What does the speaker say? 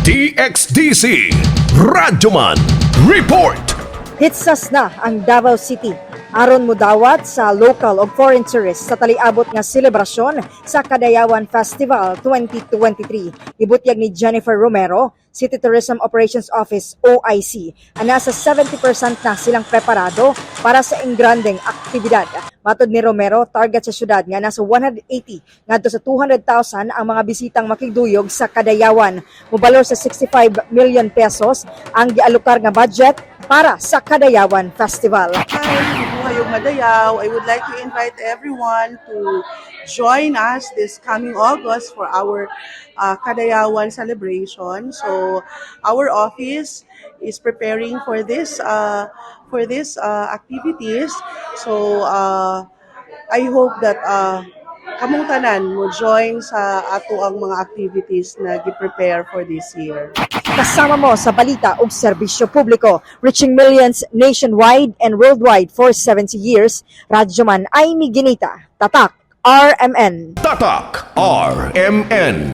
DXDC Radyoman Report. Hitsas na ang Davao City aron mudawat sa local o foreign tourists sa taliabot nga selebrasyon sa Kadayawan Festival 2023. Ibutyag ni Jennifer Romero, City Tourism Operations Office OIC, ang nasa 70% na silang preparado para sa engrandeng aktibidad. Matod ni Romero, target sa syudad nga nasa 180 ngadto sa 200,000 ang mga bisitang makigduyog sa Kadayawan. Mobalor sa 65 million pesos ang gialokar nga budget para sa Kadayawan Festival. Hi, mabuhay ug madayaw. I would like to invite everyone to join us this coming August for our Kadayawan celebration. So, our office is preparing for this activities. So, I hope that kamong tanan mo join sa ato ang mga activities na gi-prepare for this year. Kasama mo sa balita ug serbisyo publiko, reaching millions nationwide and worldwide for 70 years. Radyoman Amy Ginita, Tatak, RMN. Tatak RMN.